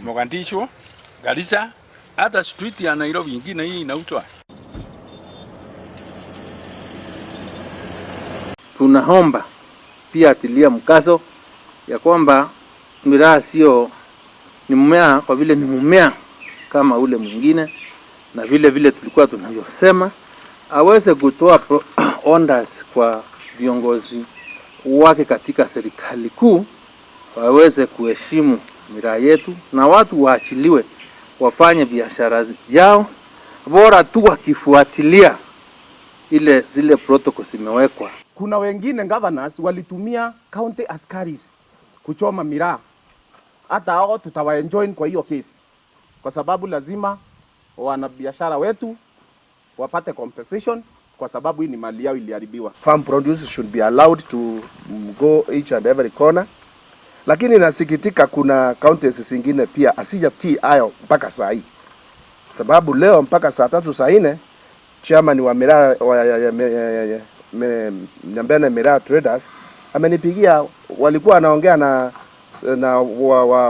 Mogadishu, Garissa, hata street ya Nairobi ingine hii inaitwa. Tunaomba pia atilia mkazo ya kwamba miraa sio ni mmea, kwa vile ni mmea kama ule mwingine, na vile vile tulikuwa tunavyosema aweze kutoa orders kwa viongozi wake katika serikali kuu waweze kuheshimu miraa yetu na watu waachiliwe wafanye biashara yao, bora tu wakifuatilia ile zile protocols zimewekwa. Kuna wengine governors walitumia county askaris kuchoma miraa, hata hao tutawaenjoin kwa hiyo case, kwa sababu lazima wanabiashara wetu wapate compensation kwa sababu hii ni mali yao iliharibiwa. Farm produce should be allowed to go each and every corner, lakini nasikitika kuna counties zingine pia asijatii hayo mpaka saa hii, sababu leo mpaka saa 3 saa 4 chairman wa miraa wa, ya, ya, ya, ya, Nyambene Miraa Traders amenipigia, walikuwa wanaongea na wa